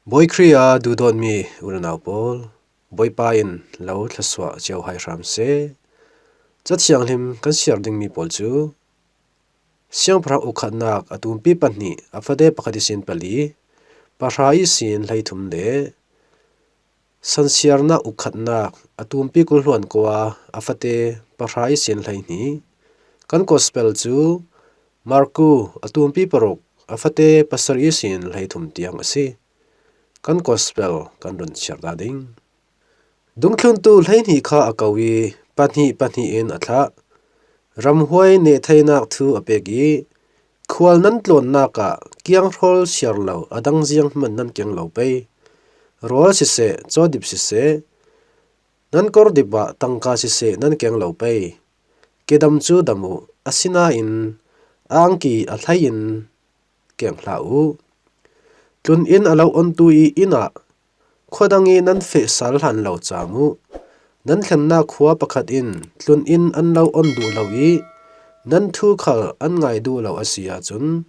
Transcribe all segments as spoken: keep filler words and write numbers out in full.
Bawi Khrih a duhdawtmi u le nau pawl, Bawipa in lo thluasuah cio hai hram seh. Cathianghlim kan siar dingmi pawl cu, Siangpahrang ukhatnak a tumpi pahnih a fate pakhat ihsin pali, pahra ihsin hleithum le Sansiarnak ukhatnak a tumpi kulhluan kua a fate pahra ihsin hleihnih. Kan Gospel cu Marku a tumpi paruk a fate pasarih ihsin hleithum tiang a si. Kan Gospel kan run chiar ta ding. Dungthluntu hleihnih kha a ko i pahnih pahnih in a thlah. Ramhuai nehtheinak thu a pek i, khual nan tlawnnak ah kianghrawl siar lo a dang zianghman nan keng lo pei. Rawl siseh, cawdip siseh, nan kordip ah tangka siseh nan keng lo pei. Kedam cu dam uh, asinain angki a hlei in keng hlah uh. Tlun in a lo ontu i inn ah khuadang i nan feh sal hlan lo cam uh. Nan thlennak khua pakhat in tlun in an lo on duh lo i nan thu khal an ngai duh lo a si ahcun,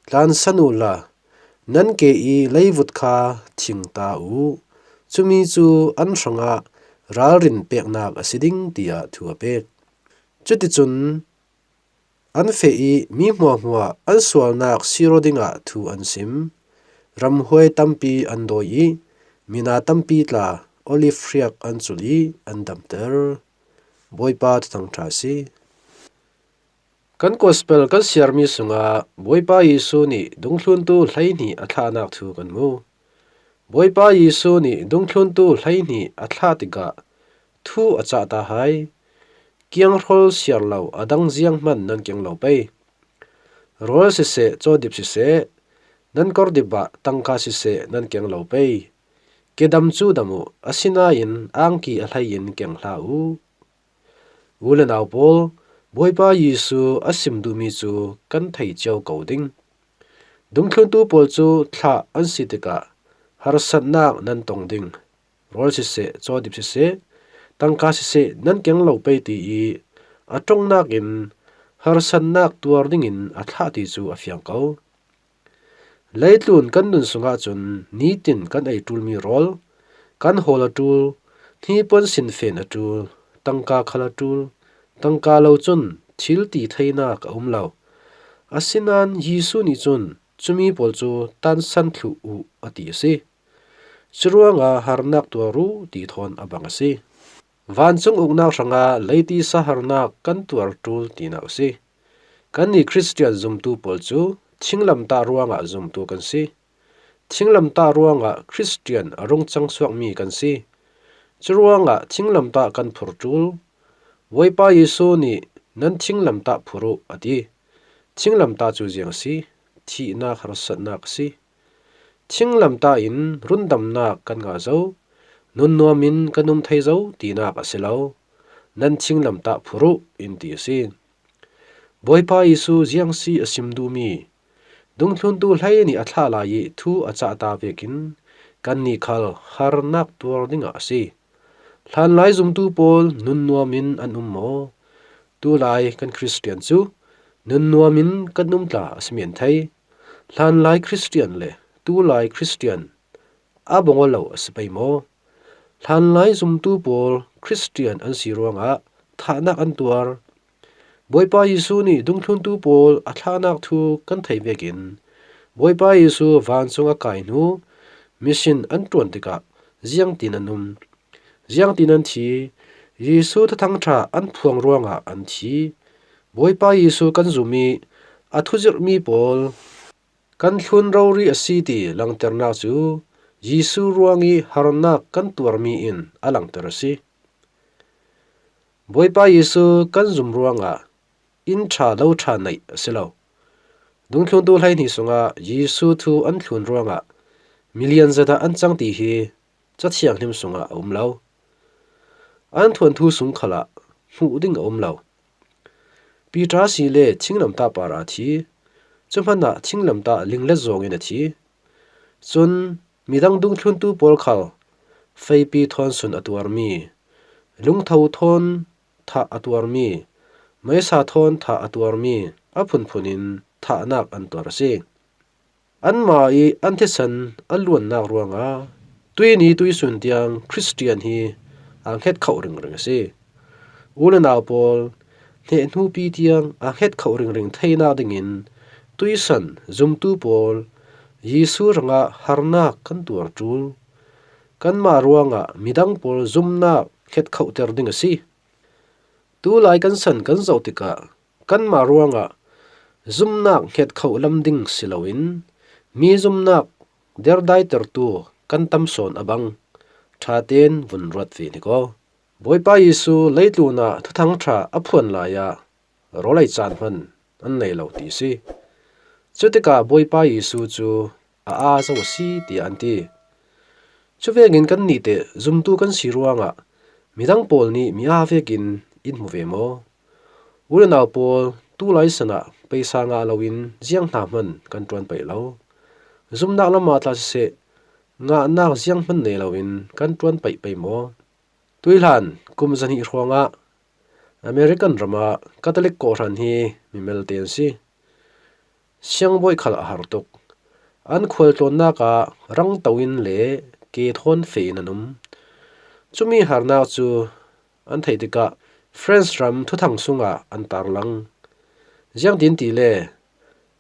tlansan uhla nan ke i leivut kha thing ta uh. Cumi cu an hrangah ralrin peknak a si ding, tiah thu a pek. Cuticun an feh i mi hmuahhmuah an sualnak sir aw dingah thu an sim. Ramhuai tampi an dawi i mina tampi tla olive hriak an culh i an damter. Bawipa thuthang ṭha a si. Kan Gospel kan siarmi sungah Bawipa Jesuh nih dungthluntu hleihnih a thlahnak thu kan hmu. Bawipa Jesuh nih dungthluntu hleihnih a thlah tikah thu a cah ta hai. Kianghrawl siar lo a dang zianghman nan keng lo pei. Rawl siseh, cawdip siseh, nan kordip ah tangka siseh nan keng lo pei. Kedam cu dam uh, asinain angki a hlei in keng hlah uh. U le nau pawl, Bawipa Jesuh a sim duhmi cu kan thei cio ko ding. Dungthluntu pawl cu thlah an si tikah harsatnak nan tong ding. Rawl siseh, cawdip siseh, tangka siseh nan keng lo pei ti i a ṭongnak in harsatnak tuar dingin a thlah ti cu a fiang ko. Leitlun kan nun sungah cun nitin kan ei ṭulmi rawl, kan hawl a ṭul, hnipuan sinfen a ṭul, tangka khal a ṭul, tangka lo cun thil ti theinak a um lo. Asinain Jesuh nih cun cumi pawl cu tansan thluh uh a ti a si. Curuangah harnak tuar uh ti thawn a bang a si. Vancung uknak hrangah leitisa harnak kan tuar ṭul tinak a si. Kannih Khristian zumtu pawl cu thinglamtah ruangah zumtu kan si. Thinglamtah ruangah Khristian a rung cang suakmi kan si. Curuangah thinglamtah kan phur ṭul. Bawipa Jesuh nih, "Nan thinglamtah phur uh," a ti. Thinglamtah cu ziang a si? Thihnak harsatnak a si. Thinglamtah in rundamnak kan ngah zo, nunnuam in kan um thei zo tinak a si lo. "Nan thinglamtah phur uh," in ti a si. Bawipa Jesuh ziang si a sim duhmi, dungthluntu hleihnih a thlah lai i thu a cah ta vekin kannih khal harnak tuar dingah a si. Hlanlai zumtu pawl nunnuam in an um maw? Tulai kan Khristian cu nunnuam in kan um tla a si men thei. Hlanlai Khristian le tulai Khristian a bang aw lo a si pei maw? Hlanlai zumtu pawl Khristian an si ruangah thahnak an tuar. Bawipa Jesuh nih dungthluntu pawl a thlahnak thu kan theih vekin Bawipa Jesuh vancung a kai hnu mission an ṭuan tikah ziangtin an um? Ziangtin an thi? Jesuh Thuthang ṭha an phuang ruangah an thi. Bawipa Jesuh kan zum i a thuzirhmi pawl kan thlun rori a si ti langternak cu Jesuh ruang i harnak kan tuarmi in a langter a si. Bawipa Jesuh kan zum ruangah inn ṭha lo ṭha neih a si lo. Dungthluntu hleihnih sungah Jesuh thu an thlun ruangah milian zat ah an cang ti hi Cathianghlim sungah a um lo. An thuanthu sung khalah hmuh ding a um lo. Piter si le thinglamtah par a thi. Cu hmanh ah thinglamtah linglet zawng in a thi. Cun midang dungthluntu pawl khal feipi thawn sun a tuarmi, lungtho thawn thah a tuarmi, meisa thawn thah a tuarmi a phunphun in thahnak an tuar a si. Anmah i an thisen a luannak ruangah tuini tuisun tiang Khristian hi a hnget khauh ringring a si. U le nau pawl, hnehnupi tiang a hnget khauh ringring theinak dingin tuisan zumtu pawl Jesu hrangah harnak kan tuar ṭul. Kanmah ruangah midang pawl zumnak hnget khauhter ding a si. Tulai kan san kan zoh tikah kanmah ruangah zumnak hnget khauh lam ding si loin mi zumnak derdaitertu kan tam sawn a bang ṭha tein vun ruat ve ni ko. Bawipa Jesu leitlunah Thuthang ṭha a phuan lai-ah rawl ei caan hman an nei lo ti si. Cutikah Bawipa Jesu cu a aa zo a si, tiah an ti. Cuvekin kannih teh zumtu kan si ruangah midang pawl nih mi aa vekin in hmu ve maw? U le nau pawl, tulai sanah paisa ngah loin ziang hna hman kan ṭuan paih lo. Zumnak lamah tla siseh, ngahnak ziang hman nei loin kan ṭuan paih pei maw? Tuihlan kum zahnih hrawngah American ramah Catholic kawhhran hi mi mel te an si. Siangbawi khal a har tuk. An khualtlawnnak ah rangto in le ke thawn fe in an um. Cumi harnak cu an theih tikah French ram thuthang sungah an tarlang. Ziangtin tile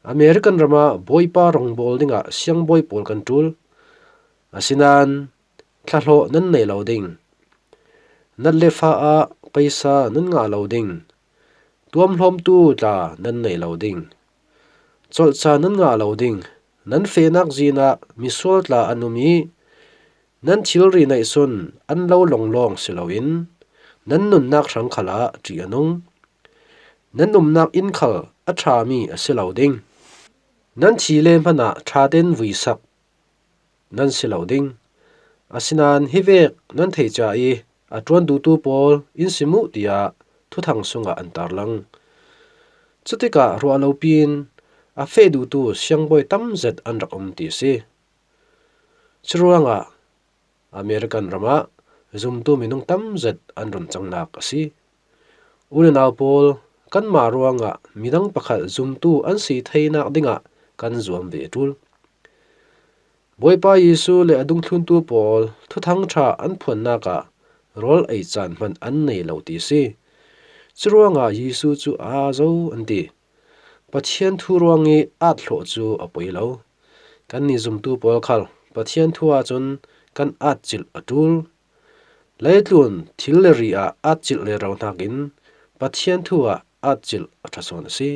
American ramah Bawipa rangbawl dingah siangbawi pawl kan ṭul. Asinain thlahlawh nan nei lo ding, nat le fa ah paisa nan ngah lo ding, tuamhlawmtu tla nan nei lo ding, colhca nan ngah lo ding, nan fehnak zin ah misual tla an um i nan thilri neihsun an lo longlawng si loin nan nunnak hrang khalah ṭih a nung. Nan umnak inn khal a ṭhami a si lo ding. Nan thi le hmanah ṭha tein vuisak nan si lo ding. Asinain hivek nan thei cia i a ṭuan duhtu pawl in sim uh, tiah thuthang sungah an tarlang. Cutikah ruah lopi in a feh duhtu siangbawi tam zet an rak um ti a si. Curuangah American ramah zumtu minung tam zet an run cangnak a si. U le nau pawl, kanmah ruangah midang pakhat zumtu an si theinak dingah kan zuam ve a ṭul. Bawipa Jesu le a dungthluntu pawl Thuthang ṭha an phuannak ah rawl ei caan hman an nei lo ti a si. Curuangah Jesu cu aa zo an ti. Pathian thu ruang i at hlawh cu a poi lo. Kannih zumtu pawl khal Pathian thu ahcun kan at cilh a ṭul. Leitlun thil le ri ah at cilh rero hnakin Pathian thu ah at cilh a ṭha sawn a si.